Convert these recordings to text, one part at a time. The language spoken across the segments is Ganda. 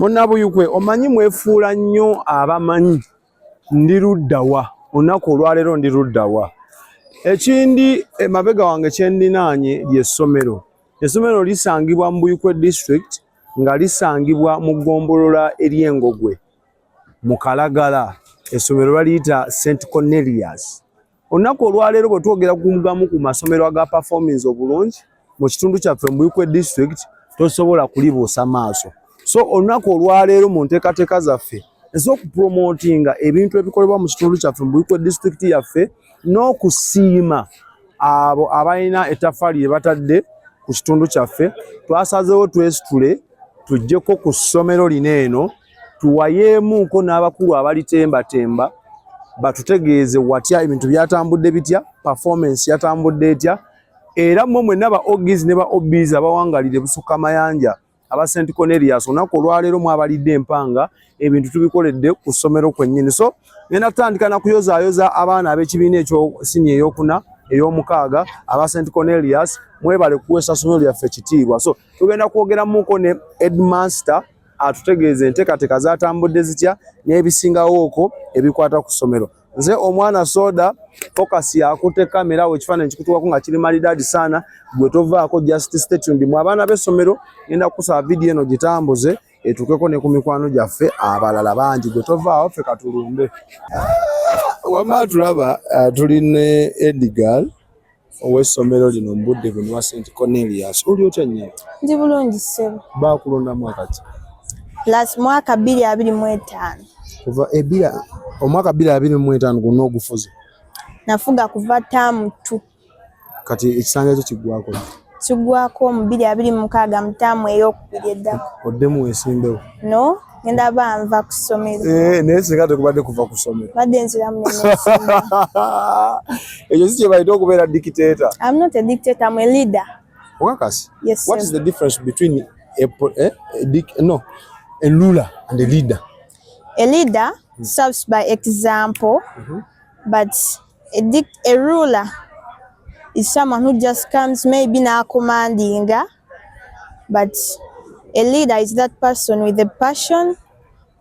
Munnabuyikwe, omanyi mwefuula nnyo abamanyi. Ndi luddawa olunaku olwaleero? Ndi luddawa? Ekindi emabega wange kyendinaanye ly'essomero. Essomero lisangibwa mu Buyikwe District, nga lisangibwa mu ggombolola ery'Engogwe mu Kalagala. Essomero baliyita St Cornelius. Olunaku olwaleero bwe twogera ku gamu ku masomero aga performance obulungi mu kitundu kyaffe mu Buikwe District, tosobola kulibuusa maaso. So olunaku olwaleero, mu nteekateeka zaffe ez'okupromotinga ebintu ebikolebwa mu kitundu kyaffe mu Buikwe District yaffe n'okusiima abo abalina ettaffaali lye batadde ku kitundu kyaffe, twasazeewo twesitule tujjeko ku ssomero lino eno, tuwayeemuko n'abakulu abalitembatemba, batutegeeze watya ebintu byatambudde bitya, performance yatambudde etya. Era mmwe mwenna ba OGs ne ba OBs abawangalire Busukka Mayanja aba St Cornelius, olunaku olwaleero mwabalidde empanga, ebintu tubikoledde ku ssomero kwennyini. So ngenda kutandika na kuyozaayoza abaana ab'ekibiina ekyo siniya eyokuna, ey'omukaaga aba St Cornelius. Mwebale kuweesa ssomero lyaffe kitiibwa. So tugenda kwogeramuko ne headmaster atutegeeze enteekateeka zatambudde zitya n'ebisingawo okwo ebikwata ku ssomero. Nze omwana soda focus yakutte kamera awo, ekifaananyi kikutuwako nga kiri malidaadi sana. Gwe tovaako, just stay tuned. Mu abaana b'essomero, ngenda kukusaba vidiyo eno gitambuze etuukeko ne ku mikwano gyaffe abalala bangi. Gwe tovaawo, ffe katulumbe. Wamma tulaba tuli ne Edgar ow'essomero lino mu budde buno wa St Cornelius. Oli otya, nnyabo? Ndi bulungi, ssebo. Baakulonda mwaka ki? Last mwaka 2025. Kuva ebira omwaka 2025 gwonna ogufuze? Nafuga kuva term 2. Kati ekisanja kyo kiggwako? Kiggwako mu 2026, mu taamu eyokubiri eddako. Oddemu weesimbewo? No, ngenda ba nva ku ssomero. Eh, naye singa tekubadde kuva ku ssomero? Badde nziramu neneesimba. Ekyo si kye bayita okubeera dictator? I'm not a dictator, I'm a leader. Okakasi? Yes. What sir. is the difference between a no, a ruler and a leader? A leader serves by example, but a ruler is someone who just comes maybe n'acommandinga, but a leader is that person with the passion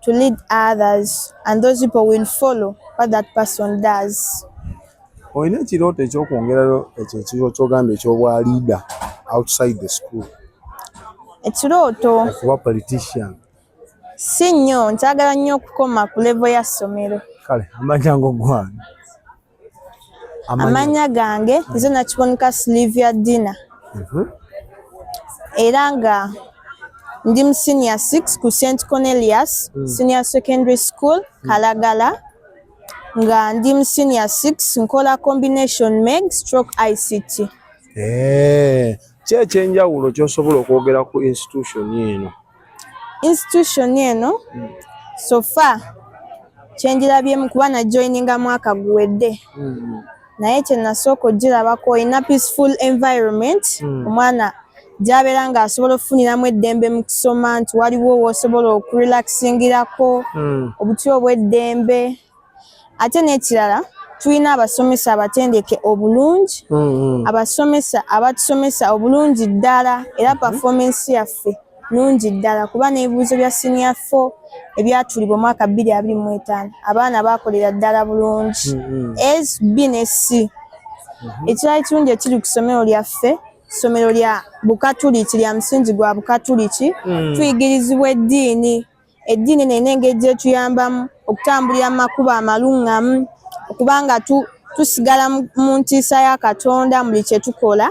to lead others, and those people will follow what that person does. Olina ekirooto ekyokwongerayo ekyo ekiro kyogambye ekyobwa leader outside the school? Ekirooto? Okuba politician? Si nnyo, nkyagala nnyo okukoma ku level ya ssomero. Kale, amanya g'ogwange? Amannya gange nze Nakiboneka Silivia Dina, era nga ndi mu senior 6 ku St Cornelius Senior Secondary School, Kalagala, nga ndi mu senior 6, nkola combination MEG/ICT. Eh, ki ekyenjawulo ky'osobola okwogera ku institution eno? Institution eno, so far kyengirabyemu, kuba najoininga mwaka guwedde, naye kye nasooka ogirabako, olina peaceful environment omwana gy'abeera ng'asobola okufuniramu eddembe mu kusoma, nti waliwo w'osobola okurelaxingirako, obuti obw'eddembe. Ate n'ekirala, tulina abasomesa abatendeke obulungi, abasomesa abatusomesa obulungi ddala, era performance yaffe nnungi ddala, kuba n'ebibuuzo bya senior 4 ebyatuulibwa omwaka 2025, abaana baakolera ddala bulungi, S, B ne C. Ekirala ekirungi ekiri ku ssomero lyaffe, ssomero lya Bukatuliki, lya musingi gwa Bukatuliki. Tuyigirizibwa eddiini. Eddiini eno erina engeri gyetuyambamu okutambulira mu makubo amaluŋŋamu, okubanga tusigala mu ntiisa ya Katonda mu buli kye tukola,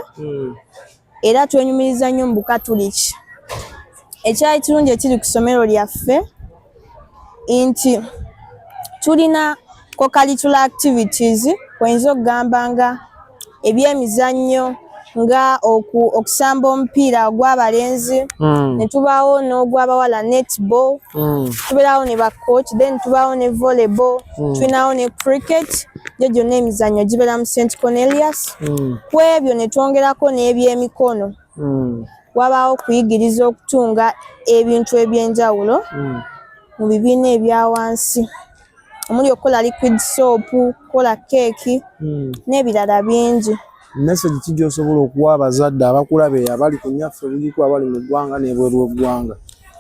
era twenyumiriza nnyo mu Bukatuliki. Ekirala ekirungi ekiri ku ssomero lyaffe nti tulina co-curricular activities, oyinza okugamba nga ebyemizannyo, nga okusamba omupiira ogw'abalenzi, ne tubaawo n'ogw'abawala, netball, tubeerawo ne ba coach, then tubaawo ne volleyball, tulinawo ne cricket. Gyo gyonna emizannyo gibeera mu St Cornelius. Ku ebyo ne twongerako n'ebyemikono, wabaawo okuyigiriza okutunga ebintu ebyenjawulo mu bibiina ebya wansi, omuli okukola liquid soap, kukola keeki n'ebirala bingi. Message ki gy'osobola okuwa abazadde abakulaba eyo abali ku nnyaffe Buyikwe, abali mu ggwanga n'ebweru w'eggwanga?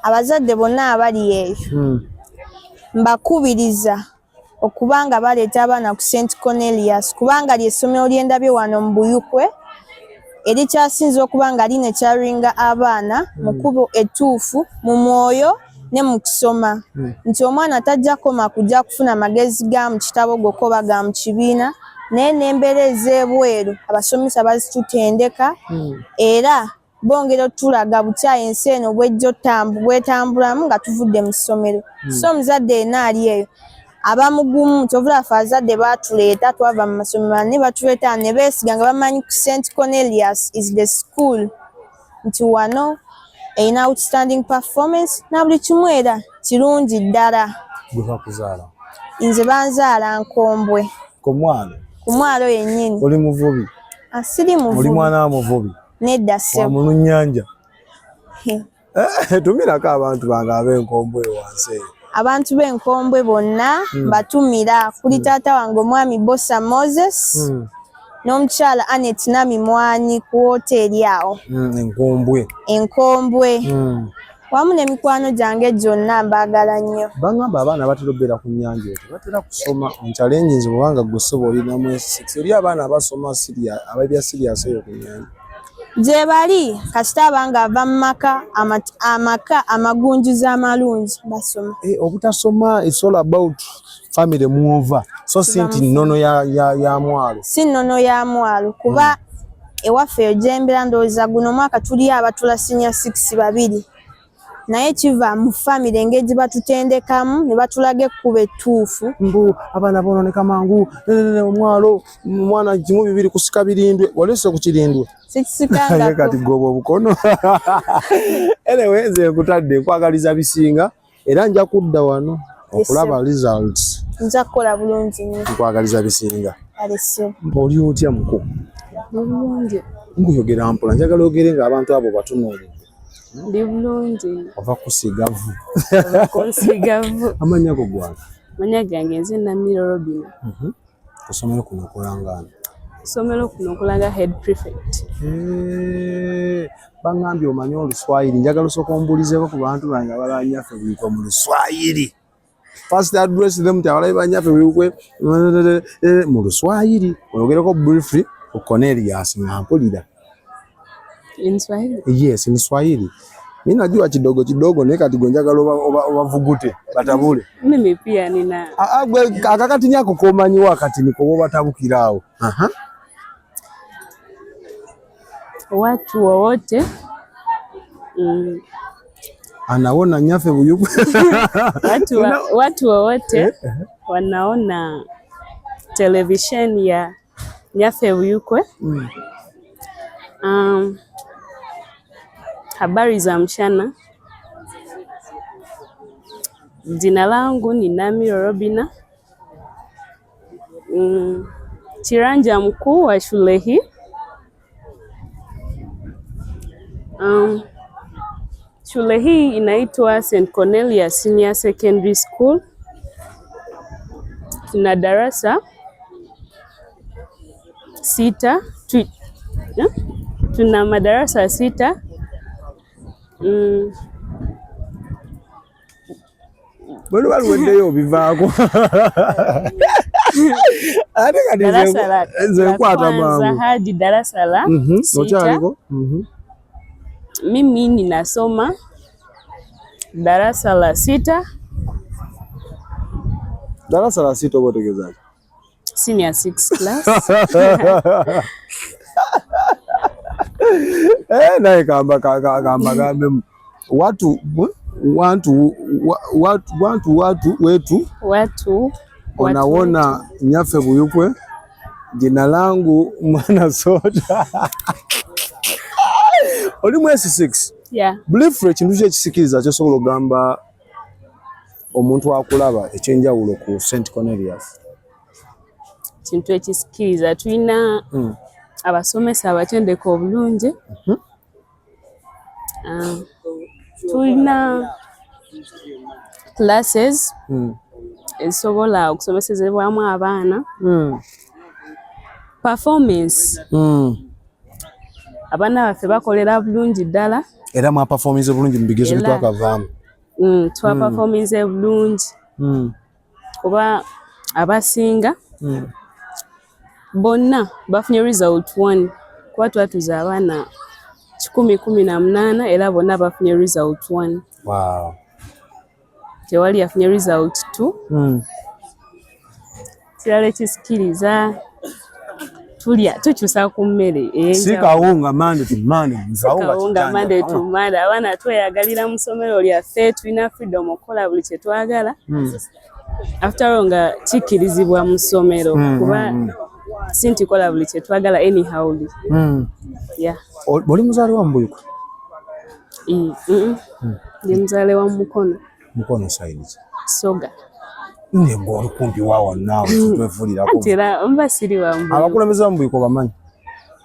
Abazadde bonna abali eyo mbakubiriza okuba nga baleeta abaana ku St Cornelius, kubanga ly'essomero lye ndabye wano mu Buyukwe erikyasinze okuba nga linekyaringa abaana mu kkubo ettuufu mu mwoyo ne mu kusoma, nti omwana tajja kukoma kujja kufuna magezi ga mu kitabo gokka oba ga mu kibiina, naye n'embeera ez'ebweru abasomesa bazitutendeka era bongera otulaga butya ensi eno bwejja bwetambulamu nga tuvudde mu ssomero. So omuzadde yenna ali eyo aba mugumu nti ovula ffe abazadde baatuleeta, twava mu masomero ne batuleeta ne beesiga nga bamanyi ku St Cornelius is the school, nti wano erina outstanding performance na buli kimu era kirungi ddala. Gwe bakuzaala? Nze banzaala Nkombwe. Ku mwalo? Ku mwalo yennyini. Oli muvubi? Ah, siri muvubi. Oli mwana wa muvubi? Nedda ssebo. Wa mulunnyanja? Tumirako abantu bange ab'Enkombwe wansi eyo. Abantu b'Enkombwe bonna mbatumira kuli taata wange omwami Bosa Moses n'omukyala Annet Nami Mwani ku woteeri awo. Enkombwe. Enkombwe. Wamu n'emikwano gyange gyonna, mbaagala nnyo. Bangamba abaana batera okubeera ku nnyanja eyo tebatera kusoma. Onchallenge nze bw'obanga ggwe ssebo olinamu S6, eri abaana abasoma ab'ebya serious eyo ku nnyanja? Gye bali, kasita aba ng'ava mu maka amaka amagunjuzi amalungi, basoma. Obutasoma, it's all about family mwova, so si nti nnono ya mwalo. Si nnono ya mwalo, kuba ewaffe eyo gye mbeera ndowooza guno omwaka tuliyo abatula senior 6 babiri, naye kiva mu famire engeri gye batutendekamu ne batulaga ekkubo ettuufu. Mbu abaana boononeka mangu, omwalo omwana kimu bibiri kusika birindwe, wali osise ku kirindwe? Sikisikangako. Kati gwoba obukono. Anyway, nze nkutadde nkwagaliza bisinga, era nja kudda wano okulaba results. Nja kukola bulungi nnyo. Nkwagaliza bisinga. Kale ssebo. Oli otya muko? Bulungi. Nguyogera mpola, njagala ogere ng'abantu abo batunuulidde. Ndi bulungi. Ova kusigavu. Kunsigavu. Amannya go gwange? Amannya gange nze Namiro Robina. Ku ssomero kuno okola ng'ani? Ku ssomero kuno nkola nga head prefect. Baŋŋambye omanyi Oluswayiri, njagala osooka ombuulizeeko ku bantu bange abalaba Nnyaffe Buikwe mu Luswayiri. First address them nti abalabi ba Nnyaffe Buikwe mu Luswayiri, oyogereko briefly ku Cornelius nga mpulira. In Swahili? Yes, in Swahili. Mimi najua kidogo kidogo, naye kati gwe njagala obavugute batabule. Mimi pia nina Gwe akakati nyako komanyiwo akati niko bw'obatabukira awo. Aha. Watu wowote Anaona Nnyaffe Buikwe. Watu wowote wanaona televisheni ya Nnyaffe Buikwe. Habari za mchana. Jina langu ni Namiro Robina. Kiranja mkuu wa shule hii. Shule hii inaitwa St. Cornelius Senior Secondary School. Tuna darasa sita, tuna madarasa 6. Bwe luba luweddeyo obivaako. Ate kati Darasa la nze la nkwata kwanza mangu. hadi darasa la 6. Okyaliko? Mimi ninasoma darasa la 6. Darasa la 6 oba otegeeza ki? Senior 6 class. Naye kamba kamba gambe watu wantu watu wantu watu wetu watu Onawona wetu. Nnyaffe Buikwe, jina langu mwana soda. Oli mu S6? Yeah. Briefly, ekintu ki ekisikiriza ky'osobola okugamba omuntu akulaba ekyenjawulo ku St. Cornelius? Kintu ekisikiriza, tulina abasomesa abatendeka obulungi. Tulina classes ezisobola okusomesezebwamu abaana. Performance. Abaana baffe bakolera bulungi ddala. Era mwaperforminze bulungi mu bigezo Era bye twakavaamu. Twaperforminze bulungi kuba abasinga bonna bafunye result 1, kuba twatuza abaana 118 era bonna bafunye result 1. Tewali yafunye result 2. Kirala ekisikiriza, tulya tukyusa ku mmere Si ey'enjawulo. kawunga Monday to Monday, kawunga Kawunga kitanda. Monday to Monday. Abaana tweyagalira mu ssomero lyaffe, tulina freedom okukola buli kye twagala. After all nga kikkirizibwa mu ssomero, kuba si nti kola buli kye twagala anyhowly. Yeah. Oli muzaale wa Mbuyukwe? Ndi muzaale wa Mukono. Mukono side ki? Soga. Nne gwe oli kumpi waawa naawe, tetwefulirako. Anti era mba siri wa Mbuyukwe. Abakulembeze ba Mbuyukwe obamanyi?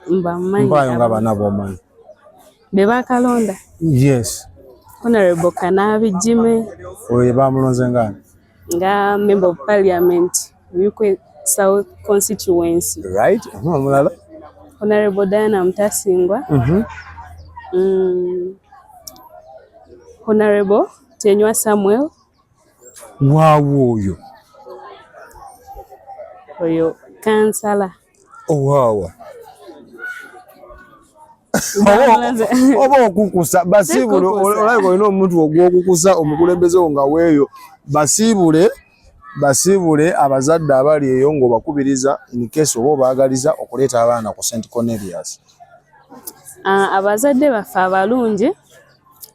Mbamanyi. Mpaayo nga bana b'omanyi. Be bakalonda. Yes. Honorable Kanaabi Jimmy. Oyo ye bamulonze ng'ani? Nga Member of Parliament, Buikwe South Constituency. Right. Omulala? Honorable Diana Mutasingwa. Honorable Tenywa Samuel. Waawo oyo? Oyo kansala. Owaawa? Oba okukusa basiibule, Sikukusa. olabika olina omuntu ogw'okukusa omukulembeze wo nga weeyo. Basiibule, basiibule abazadde abali eyo ng'obakubiriza, in case oba obaagaliza okuleeta abaana ku St Cornelius. Ah, abazadde baffe abalungi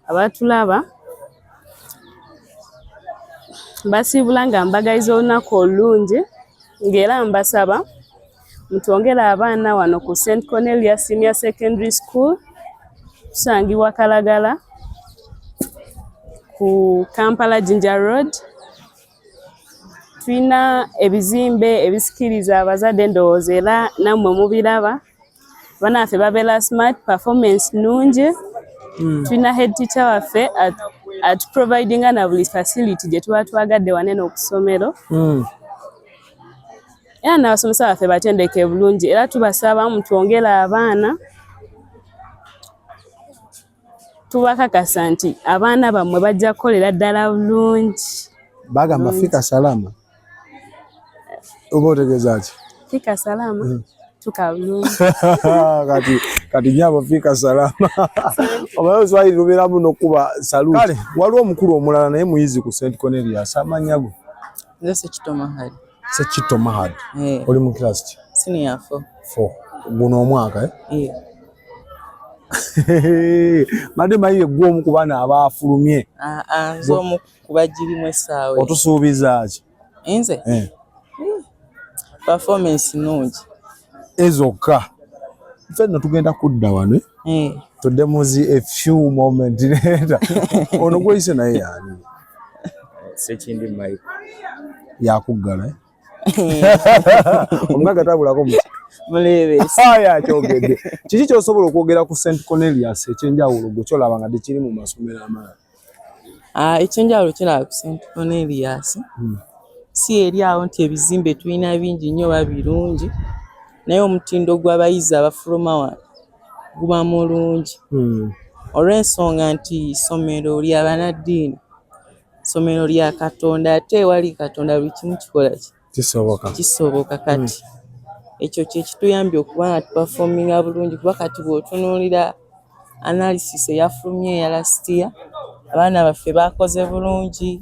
abatulaba, basiibula nga mbagaliza olunaku olulungi, ng'era mbasaba mutwongere abaana wano ku St Cornelius Senior Secondary School. Tusangibwa Kalagala ku Kampala Jinja Road. Tulina ebizimbe ebisikiriza abazadde, ndowooza era nammwe mubiraba. Abaana baffe babeera smart, performance nnungi. Tulina head teacher waffe atuprovidinga na buli facility gye tuba twagadde wanene ku ssomero, era n'abasomesa baffe batendeke bulungi. Era tubasaba mutwongere abaana. Tubakakasa nti abaana bammwe bajja kukolera ddala bulungi. Bagamba fika salama, oba otegeeza ki? Fika salama, tuka bulungi. Kati nyabo, fika salama. Omanyi Oluswayiri lubeeramu n'okkuba salute. Kale waliwo omukulu omulala naye muyizi ku St Cornelius, amannya go? Nze Sekito Mahad. Sekito Mahad. Eh, oli mu class ki? Senior 4. 4 guno omwaka, eh? Eh. Madde mayiye gwe omu ku baana abaafulumye. Ah ah, nze omu ku bagirimu essaawa eyo. Otusuubiza ki? Nze Eh. performance nnungi. Ezokka ffe nno tugenda kudda wano, eh? Eh. Tudde muzi a few moment later. Ono gweyise naye yani? Sekindi Mike. Yakuggala, eh? Omugaga tabulako muti. Muleebesi. Aya, akyogedde. Kiki kyosobola okwogera ku St Cornelius ekyenjawulo gwe kyolaba nga tekiri mu masomero amalala? Ah, ekyenjawulo kiraba ku St Cornelius si eri awo nti ebizimbe tulina bingi nnyo oba birungi, naye omutindo gw'abayizi abafuluma wano guba mulungi, olw'ensonga nti ssomero lya bannaddiini, ssomero lya Katonda, ate ewali Katonda buli kimu kikola ki? Kisoboka. Kisoboka. Kati ekyo kye kituyambye okuba nga tuperforminga bulungi, kuba kati bw'otunuulira analysis eyafulumye eya last year, abaana baffe bakoze bulungi,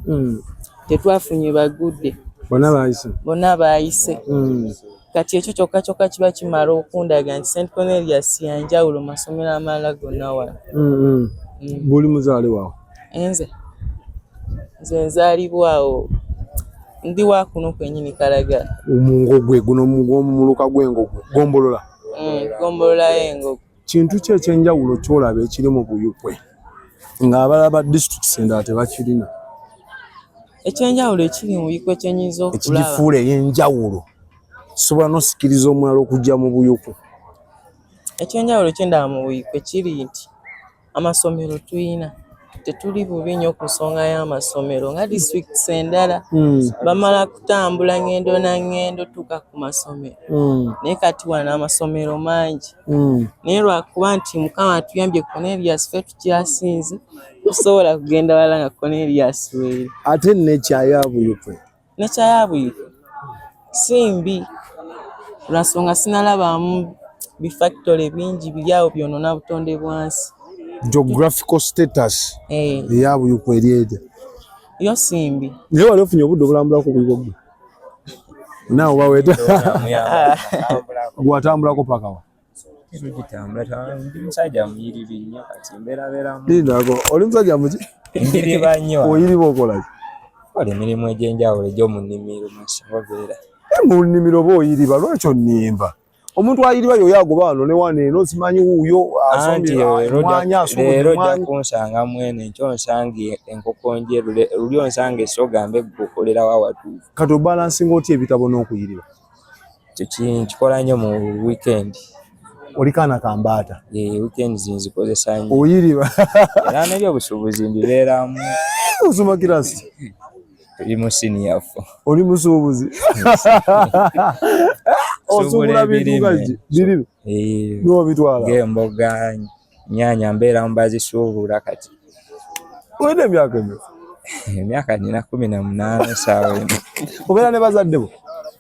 tetwafunye bagudde. Bonna baayise. Bonna baayise. Kati ekyo kyokka kyokka kiba kimala okundaga nti St Cornelius ya njawulo mu masomero amalala gonna wano. Buli muzaale waawe? Nze nzaalibwa awo, ndi wa kuno kwennyini Kalagala. Omungogwe guno, omumuluka gw'Engogwe, gombolola? Gombolola y'Engogwe. Kintu ki ekyenjawulo kyolaba ekiri mu Buyukwe ng'abalala ba disitulikiti endala tebakirina? Ekyenjawulo ekiri mu Buyukwe kyenyinza okulaba, ekigifuula ey'enjawulo kisobola n'osikiriza omulala okujja mu Buyukwe? Ekyenjawulo kyendaba mu Buyukwe kiri nti amasomero tuyina, tetuli bubi nnyo ku nsonga y'amasomero nga disitulikiti endala. Bamala kutambula ngendo na ngendo tuuka ku masomero, naye kati wano amasomero mangi, naye lwakuba nti Mukama atuyambye, Cornelius ffe tukyasinze. Tosobola kugenda wala nga Cornelius weeri. Ate nekyaya Buyikwe? Nekyaya Buyikwe si mbi lwa nsonga sinalabamu bifactory bingi biri awo byonona butonde bwansi. Geographical status Eh, eya Buyikwe eri etya? Yo si mbi. Naye wali ofunye obudde obulambulako Buyikwe gwe? Naawe waweta gwatambulako paka wa? Tugitambula, ndi musajja muyiribi nnyo, kati mbeerabeeramu. Lindako, oli musajja muki? Njiriba nnyo. Oyiriba okola ki? Kola emirimu egy'enjawulo egy'omu nnimiro mwesinga obeera. Mu nnimiro oba oyiriba, lwaki onnimba? Omuntu ayiriba yoyo agoba wano ne wano eno, simanyi wuuyo Anti asomye emwanyi, asuubudde leero ojja emwanyi. kunsanga mwene, enkya onsange enkoko njeru, luli onsange esoga mbe ggwe okolerawo awatuufu. Kati obalansinga otya ebitabo n'okuyiriba? Ekyo nkikola nnyo mu weekend. Oli kaana kambaata. Eh, weekends nzikozesa nnyo. Oyiriba. Era n'ebyobusuubuzi mbibeeramu. Osoma kirasi? Tuli mu senior four. Oli musuubuzi? Osuubula bintu nga ki? Birime? Eh. N'obitwala? Ng'emboga, nnyaanya mbeera mu bazisuubula kati. Olina emyaka emeka? Emyaka nina 18 essaawa eno. Obeera ne bazadde bo?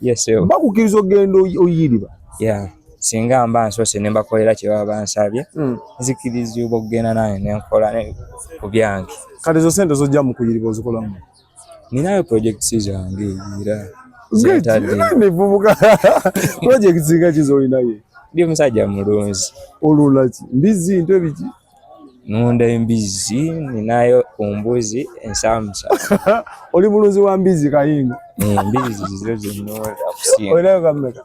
Yes, sir. Bakukkiriza okugenda oyiriba? Yeah. Singa mba nsoose ne mbakolera kye baba bansabye, nzikirizibwa okugenda nange ne nkola ku byange. Kati ezo ssente z'ojja mu kuyiriba ozikolamu? Ninayo projects zange era zentadde. Mivubuka. Projects nga ki z'olinayo? Ndi musajja mulunzi. Olunda ki? Mbizzi, nte, biki? Nunda embizzi, ninayo ku mbuzi ensamusa. Oli mulunzi wa mbizzi kayingo? Embizzi zizo zenunda okusinga. Olinayo kammeka?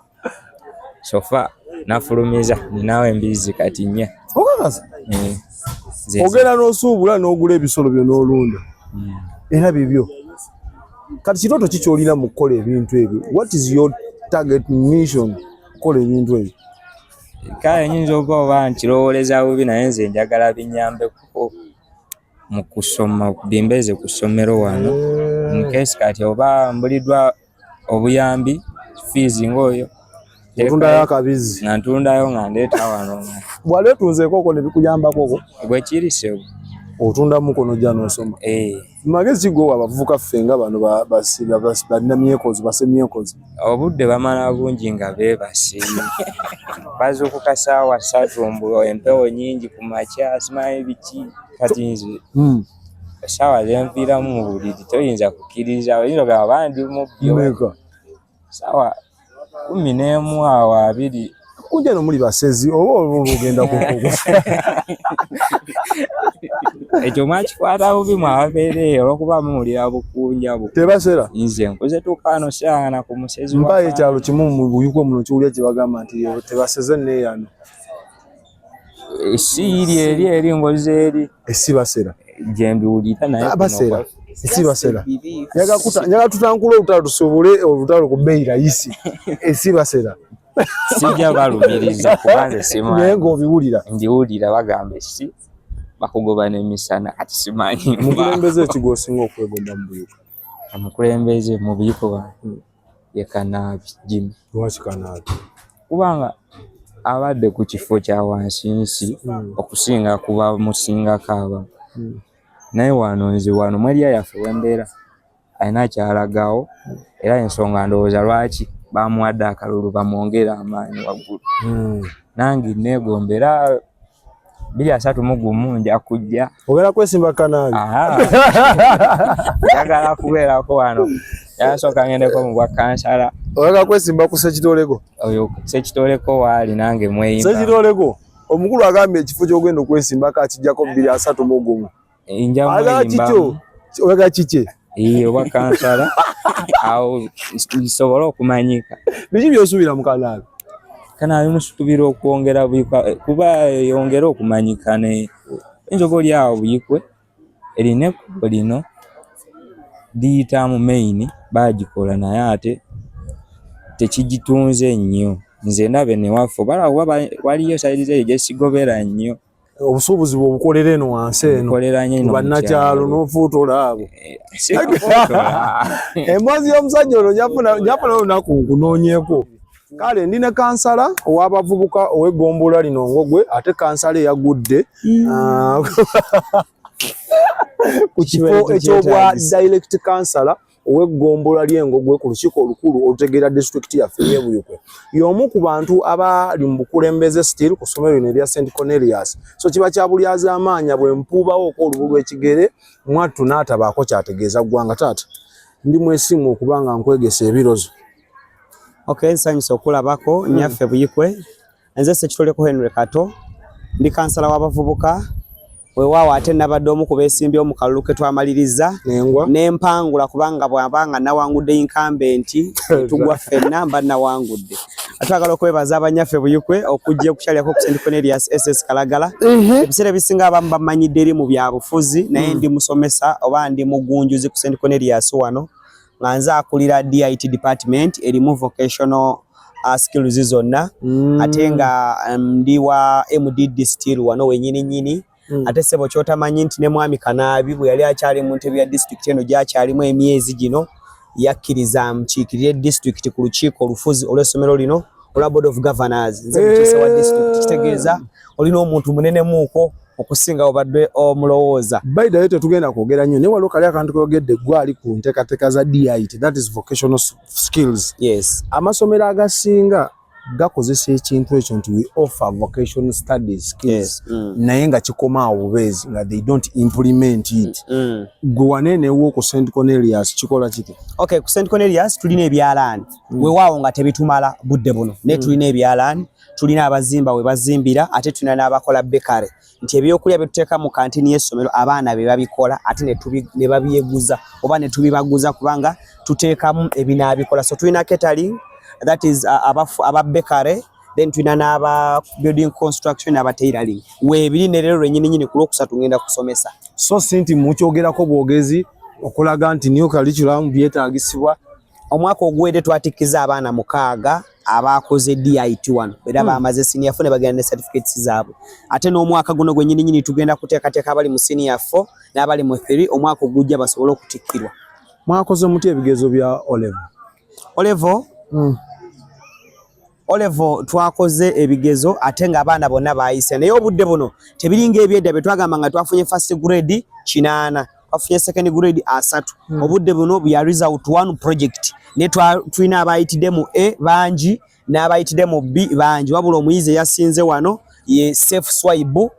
So far nafulumiza ninawo embizzi kati 4. Okakasa? Ogenda n'osuubula n'ogula ebisolo byo n'olunda. Era bibyo. Kati kirooto ki ky'olina mu kukola ebintu ebyo? What is your target mission kukola ebintu ebyo? Kale nyinza okuba oba nkirowooleza bubi, naye nze njagala binnyambeko mu kusoma, bimbeeze ku ssomero wano. In case kati oba mbuliddwa obuyambi, fees ng'oyo. Otundayo akabizzi. Nga ntundayo nga ndeeta wano. Bw'ali otunzeeko ne bikuyambako? Bwe kiri ssebo. Otundamuko n'ojja n'osoma. Magezi ki g'owa abavubuka ffe nga bano bannamyekozo, basemyekozo? Obudde bamala bungi nga beebase. Bazuukuka ssaawa 3 mbu empewo nnyingi ku makya, simanyi biki. Kati nze essaawa ze nviiramu mu buliri toyinza kukkiriza, oyinza okugamba oba ndi mubbi oba Mmeka? Ssaawa 11 awo 20. Kujja no muli basezi oba ogenda ku Ekyo mwakikwata bubi mwe ababeera eyo olw'okuba muwulira bukunja bu. Tebasera? Nze nkuze tuuka wano sirangana ku musezi wa Mpayo ekyalo kimu mu Buyikwe muno kiwulira kye bagamba nti tebaseze neeyano. Si iri eri eri ngozi eri. Esi basera. Gye mbiwulira naye kuno Basera. kwa- Esi basera. Njaga tutankule olutalo tusuubule olutalo ku bbeeyi layisi. Esi basera. Sijja balumiriza kuba nze simanyi. Naye ng'obiwulira. Ngiwulira bagamba esi bakugoba n'emisana kati simanyi. Omukulembeze ki gw'osinga okwegomba mu Buyikwe? Omukulembeze mu Buyikwe wange ye Kanaabi Jimmy. Lwaki Kanaabi? Kubanga abadde ku kifo kya wansinsi okusinga kuba musingako abamu. Naye wano nze wano mu area yaffe wembeera alina kyalagawo, era ensonga ndowooza lwaki bamuwadde akalulu bamwongere amaanyi waggulu. Nange neegomba era 2031 nja kujja. Ogenda kwesimba Kanaabi? Aha. Njagala kubeerako wano. Yasooka ngendeko mu bwa kansala. Oyagala kwesimba ku Ssekitoleko? Oyo Ssekitoleko waali nange mweyimba. Ssekitoleko omukulu agambye ekifo ky'ogenda okwesimbako akijjako 2031. Nja Oyagala mweyimba. kikyo? Oyagala kikye? Ee, obwa kansala. Awo nsobole okumanyika. Biki by'osuubira mu Kanaabi? Kanaabi musuubira okwongera Buyikwe, kuba yongera okumanyika ne oyinza oba oli awo Buyikwe erina ekkubo lino liyita mu main baagikola naye ate tekigitunze nnyo. Nze ndaba eno ewaffe oba lwakuba waliyo sayidi zeeyo gye sigobera nnyo. Obusuubuzi bwe obukolera eno wansi eno. Bukolera nnyo eno mu Bannakyalo kyalo. n'ofuutola abo. Sikufuutola. Emboozi y'omusajja ono njafuna olunaku nkunoonyeeko. Kale ndi ne kansala ow'abavubuka ow'eggombolola lino Ngogwe, ate kansala eyagudde. Ku kifo eky'obwa direct councillor ow'eggombolola ly'Engogwe ku lukiiko olukulu olutegeera disitulikiti yaffe ey'e Buikwe. Y'omu ku bantu abali mu bukulembeze still ku ssomero lino erya St Cornelius. So kiba kya bulyazaamaanya bwe mpuubawo olubu lw'ekigere mwattu n'atabaako kyategeeza ggwanga. Taata, ndi mwesimu okuba nga nkwegesa ebirozo. Okay, nsanyusa okulabako nnyaffe Buikwe. Nze Ssekitoleko Henry Kato, ndi kansala w'abavubuka. Weewaawo ate nabadde omu ku beesimbyewo mu kalulu ke twamaliriza Nengwa. Nempangula, kubanga bw'aba nga nawangudde incumbent, tugwa ffenna mba nawangudde. Twagala okwebaza abanyaffe Buikwe okujja okukyalirako ku St Cornelius SS Kalagala. Ebiseera ebisinga abamu bamanyidde eri mu byabufuzi, naye ndi musomesa oba ndi mugunjuzi ku St Cornelius wano, nga nze akulira DIT department erimu vocational skills zonna, ate nga ndi wa MDD still wano wenyini nyini. Ate ssebo, kyotamanyi nti ne mwami Kanaabi bwe yali akyali mu ntebe ya disitulikiti eno gyakyalimu emyezi gino, yakkiriza nkiikirire disitulikiti ku lukiiko olufuzi olw'essomero lino olwa Board of Governors. Nze mukiise wa disitulikiti, kitegeeza olina omuntu munenemuuko okusinga obadde omulowooza. By the way, tetugenda kwogera nnyo, naye waliwo kali akantu koyogedde gwali ku nteekateeka za DIT, that is vocational skills. Yes. Amasomero agasinga gakozesa ekintu ekyo nti we offer vocational studies skills, naye nga kikoma awo bubeezi, nga they don't implement it. Gwe wanenewo ku St Cornelius kikola kiti? Okay, ku St Cornelius tulina ebyalaani. Weewaawo nga tebitumala budde buno, naye tulina ebyalaani, tulina abazimba we bazimbira, ate tulina n'abakola bakery, nti ebyokulya bye tuteeka mu kantini y'essomero abaana be babikola, ate ne babyeguza oba ne tubibaguza, kubanga tuteekamu ebinaabikola. So tulina catering, that is aba bakery, then tulina n'aba building construction, aba tailoring weebiri. Ne leero lwennyini nyini ku Lwokusatu ngenda kusomesa. So si nti mukyogerako bwogezi okulaga nti new curriculum byetaagisibwa? Omwaka oguwedde twatikkiza abaana 6 abakoze DIT wano, era bamaze senior 4 ne bagenda ne certificates zaabwe. Ate n'omwaka guno gwennyini nyini tugenda kuteekateeka abali mu senior 4 n'abali mu 3 omwaka ogujja basobole okutikkirwa. Mwakoze mutya ebigezo bya O-level? O-level? O-level twakoze ebigezo ate ng'abaana bonna baayise, naye obudde buno tebiringa ebyedda bye twagamba nga twafunye first grade 80, twafunye second grade 30. Obudde buno bya result one project, naye tulina abayitidde mu A bangi n'abayitidde mu B bangi, wabula omuyizi eyasinze wano ye Safe Swibe,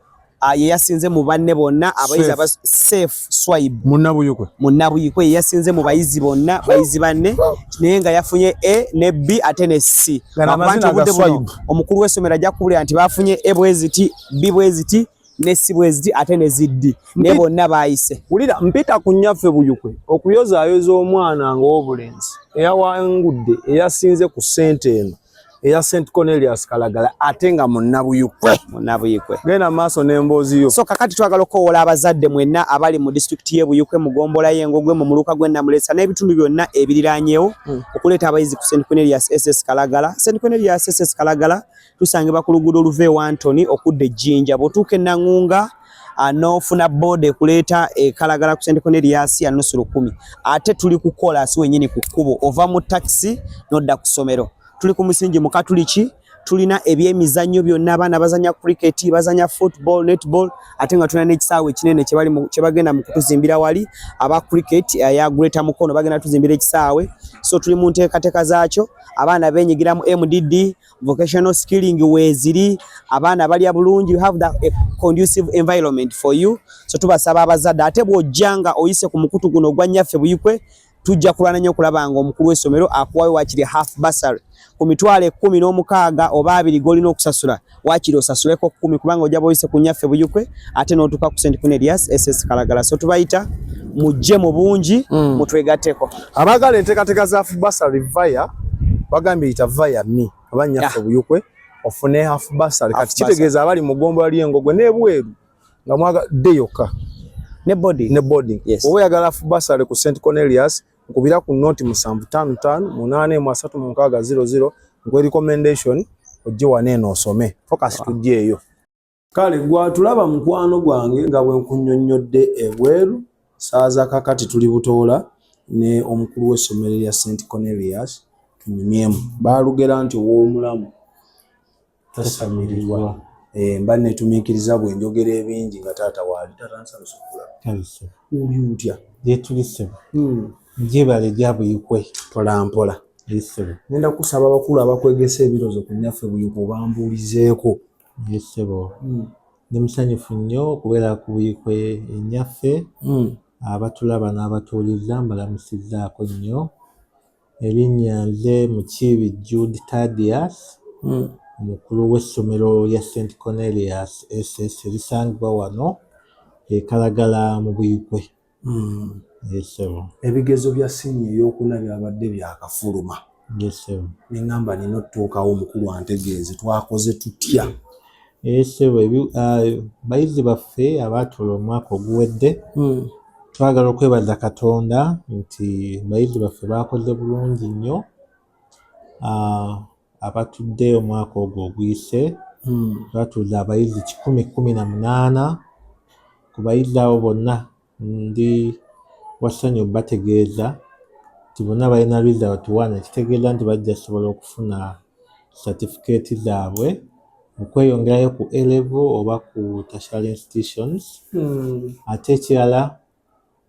ye yasinze mu banne bonna abayizi. Safe. Aba Safe Swibe. Munnabuyukwe. Munnabuyikwe ye yasinze mu bayizi bonna, bayizi banne, naye nga yafunye A ne B ate ne C. Gano Lwakuba nti amazina ga obudde buno Swibe. omukulu w'essomero ajja kuwulira nti bafunye A bweziti, B bweziti ne C bweziti ate ne zi D, naye bonna baayise. Wulira, mpita ku nnyaffe Buyukwe okuyozaayoza omwana ng'obulenzi eyawangudde, eyasinze ku ssente eno eya St Cornelius Kalagala, ate nga munnabuyukwe. Munnabuyikwe. Genda maaso n'emboozi yo. So kakati twagala okukowoola abazadde mwenna abali mu disitulikiti y'e Buyikwe, mu gombola y'Engogwe, mu muluka gw'e Namulesa n'ebitundu byonna ebiriranyeewo, okuleeta abayizi ku St Cornelius SS Kalagala. St Cornelius SS Kalagala tusangibwa ku luguudo oluva e Wantoni okudda e Jjinja. Bw'otuuka e Naŋŋunga n'ofuna boda ekuleeta e Kalagala ku St Cornelius ya nusu lukumi. Ate tuli ku koolaasi wennyini ku kkubo, ova mu takisi n'odda ku ssomero. Tuli ku musingi mu Katuliki. Tulina ebyemizannyo byonna, abaana bazanya cricket, bazanya football, netball, ate nga tulina n'ekisaawe ekinene kye bagenda mu kutuzimbira wali. Aba cricket eya Greater Mukono bagenda tuzimbira ekisaawe, so tuli mu nteekateeka zaakyo. Abaana beenyigira mu MDD, vocational skilling weeziri, abaana balya bulungi. You have the a conducive environment for you. So tubasaba abazadde, ate bw'ojja nga oyise ku mukutu guno ogwa Nnyaffe Buyikwe, tujja kulwana nnyo okulaba nga omukulu w'essomero akuwayo wakiri half bursary ku 160,000 oba 20 g'olina okusasula, wakiri osasuleko 10, kubanga ojja bw'oyise ku Nnyaffe Buyikwe ate n'otuuka ku St Cornelius SS Kalagala. So tubayita mujje mu bungi, mutwegatteko. Abaagala enteekateeka za bursary via, bagambye yita via me oba Nnyaffe Buyukwe ofune half bursary. Half Kati kitegeeza abali mu ggombolola ly'Engogwe n'ebweru nga mwaga dde yokka ne boarding. Ne boarding. Yes. Oba oyagala half bursary ku St Cornelius, nkubira ku 0755 8136 00, nkuwe recommendation ojje wano eno osome. Focus tujje eyo. Kale gwatulaba mukwano gwange, nga bwe nkunnyonnyodde ebweru saaza, kakati tuli Butoola ne omukulu w'essomero erya St Cornelius, tunyumyemu. Baalugera nti ow'omulamu tasamirirwa. Eh, mba netumiikiriza bwe njogera ebingi nga taata waali. Taata, nsanyuse okulaba. Oli otya? Gyetuli ssebo. Gyebale gya Buyikwe. Mpola mpola. Ssebo. Ngenda kusaba abakulu abakwegesa ebirozo ku nnyaffe Buyikwe obambuulizeeko. Ye ssebo. Ndi musanyufu nnyo okubeera ku Buyikwe ennyaffe. Abatulaba n'abatuwuliriza mbalamusizzaako nnyo. Erinnya nze Mukiibi Jude Tadius, omukulu w'essomero lya St Cornelius SS erisangibwa wano e Kalagala mu Buyikwe. Ye ssebo. Ebigezo bya siniya ey'okuna byabadde byakafuluma. Ye ssebo. Ne ŋŋamba nina otutuukawo omukulu antegeeze twakoze tutya. Ye ssebo, bayizi baffe abaatuula omwaka oguwedde, twagala okwebaza Katonda nti bayizi baffe baakoze bulungi nnyo. Abatudde omwaka ogwo oguyise twatuuza abayizi 118. Ku bayizi abo bonna ndi wa ssanyu bategeeza nti bonna balina result one, ekitegeeza nti bajja kusobola okufuna satifikeeti zaabwe okweyongerayo ku A level oba ku tertiary institutions. Ate ekirala,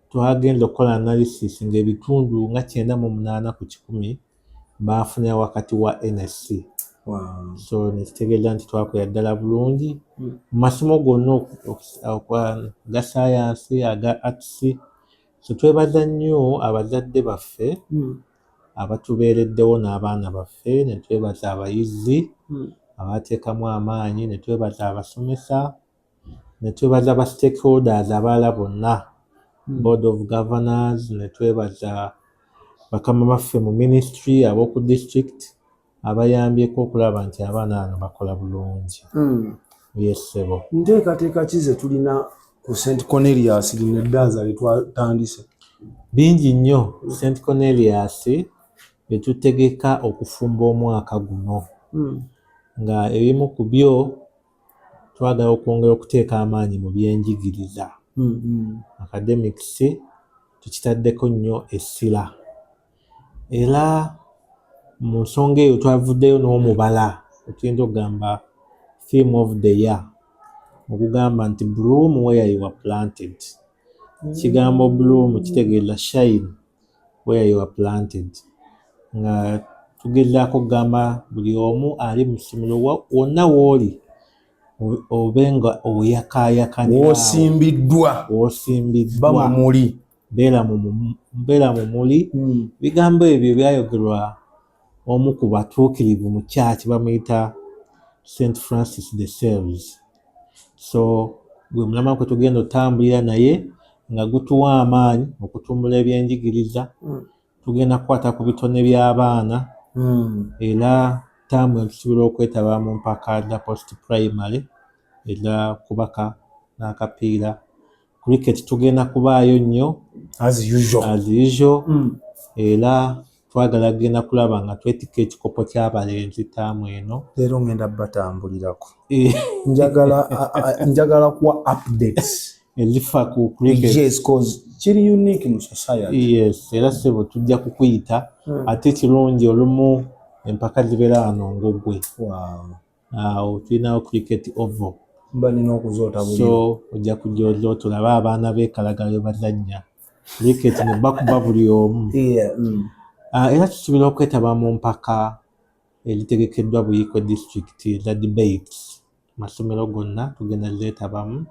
twagenda okukola analysis ng'ebitundu nga 98% baafunira wakati wa NSC. So nekitegeeza nti twakolera ddala bulungi mu masomo gonna aga science, aga arts. So twebaza nnyo abazadde baffe abatubeereddewo n'abaana baffe, ne twebaza abayizi abateekamu amaanyi, ne twebaza abasomesa, ne twebaza ba stakeholders abalala bonna, board of governors, ne twebaza bakama baffe mu ministry, ab'oku district abayambyeko okulaba nti abaana bano bakola bulungi. Yes ssebo. Nteekateeka ki ze tulina ku St Cornelius lino eddaaza lye twatandise? Bingi nnyo St Cornelius bye tutegeka okufumba omwaka guno, nga ebimu ku byo twagala okwongera okuteeka amaanyi mu byenjigiriza. Academics tukitaddeko nnyo essira, era mu nsonga eyo twavuddeyo n'omubala otuyinza okugamba theme of the year, okugamba nti "Bloom where you are planted". Ekigambo bloom kitegeeza shine where you are planted, nga tugezaako okugamba buli omu ali mu ssomero wonna w'oli obe nga oyakaayakanira w'osimbiddwa. W'osimbiddwa. Ba mumuli. Beera mumuli. Bigambo ebyo byayogerwa omu ku batuukirivu mu kyaki bamuyita St Francis de Sales. So gwe mulamwa kwe tugenda otambulira, naye nga gutuwa amaanyi okutumbula ebyenjigiriza. Tugenda kukwata ku bitone by'abaana, era taamu tusobola okwetaba mu mpaka za post primary eza kubaka n'akapiira. Cricket tugenda kubaayo nnyo. As usual. As usual. Era twagala kugenda kulaba nga twetikka ekikopo ky'abalenzi taamu eno. Leero ngenda batambulirako, njagala kuwa updates ezifa ku cricket. Yes, cause kiri unique mu society. Yes, era ssebo tujja kukuyita. Ate kirungi olumu empaka zibeera wano Ngogwe. Awo tulinawo cricket oval. Mba nina okuzoota buli. So ojja kujja ozoota olabe abaana b'ekalagala bwe bazannya cricket ne bakuba buli omu. Era tusuubira okwetaba mu mpaka ezitegekeddwa Buikwe district eza debates, masomero gonna tugenda zeetabamu.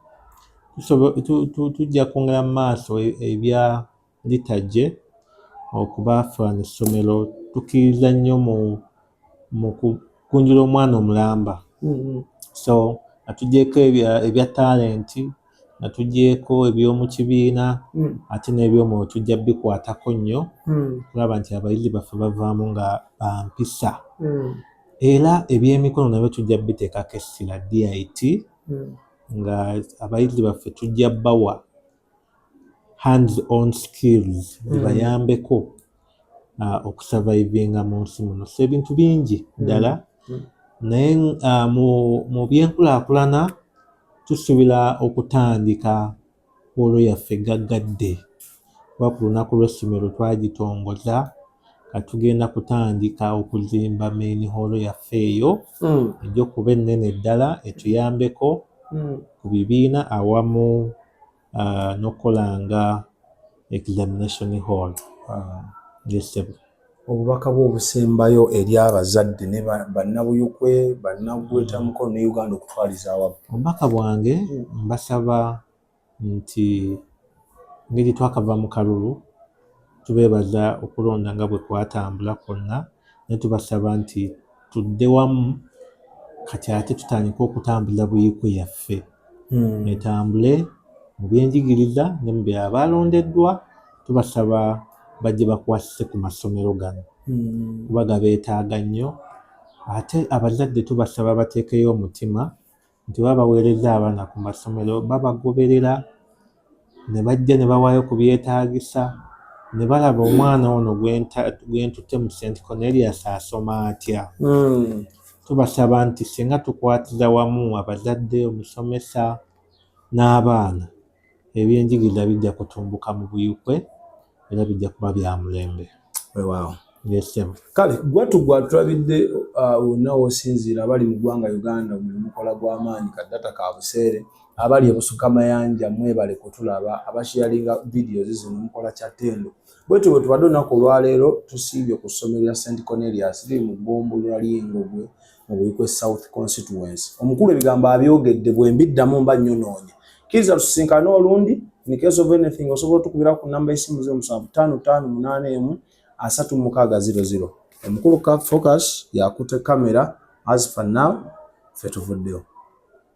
Tujja kwongera mu maaso ebya liturgy okuba ffe wano essomero tukkiriza nnyo mu kugunjula omwana omulamba. So nga tugyeko ebya talenti, nga tugyeko eby'omu kibiina, ate n'ebyomwoyo tujja bikwatako nnyo okulaba nti abayizi baffe bavaamu nga bampisa. Era ebyemikono nabyo tujja biteekako essira, DIT, nga abayizi baffe tujja bawa hands on skills zibayambeko okusurvivinga mu nsi muno. So ebintu bingi ddala, naye mu byenkulaakulana tusuubira okutandika hall yaffe gaggadde, kuba ku lunaku lw'essomero twagitongoza. Kati tugenda kutandika okuzimba main hall yaffe eyo ejja okuba ennene ddala etuyambeko ku bibiina awamu n'okukola nga examination hall. Yes, ssebo. Obubaka bwo obusembayo eri abazadde ne bannabuyukwe, bannaggweta Mukono ne Uganda okutwaliza awamu? Obubaka bwange mbasaba nti engeri twakava mu kalulu, tubeebaza okulonda nga bwe kwatambula kwonna, naye tubasaba nti tudde wamu kati ate tutandike okutambuza Buikwe yaffe etambule mu byenjigiriza ne mu birala. Balondeddwa, tubasaba bajje bakwasise ku masomero gano kuba gabeetaaga nnyo. Ate abazadde tubasaba bateekeyo omutima nti baba baweereza abaana ku masomero, babagoberera ne bajja ne bawaayo ku byetaagisa ne balaba omwana ono gwe ntutte mu St Cornelius asoma atya. Tubasaba nti singa tukwatiza wamu abazadde, omusomesa n'abaana, ebyenjigiriza bijja kutumbuka mu Buikwe era bijja kuba bya mulembe. Weewaawo. Yes, ssebo. Kale gwattu gwatulabidde wonna w'osinziira, abali mu ggwanga Uganda omulimu mukola gw'amaanyi, ka data ka buseere, abali ebusuka mayanja mwebale kutulaba, abasharinga videos zino mukola kya ttendo. Bwetyo bwe tubadde olunaku olwaleero, tusiibye ku ssomero lya St Cornelius liri mu ggombolola ly'Engogwe mu Buikwe South Constituency. Omukulu ebigambo abyogedde, bwe mbiddamu mba nnyonoonye. Kkiriza tusisinkane olundi. In case of anything osobola otukubira ku namba y'essimu 0755 81 36 00. Omukulu Focus yakutte kamera. As for now, ffe tuvuddeyo.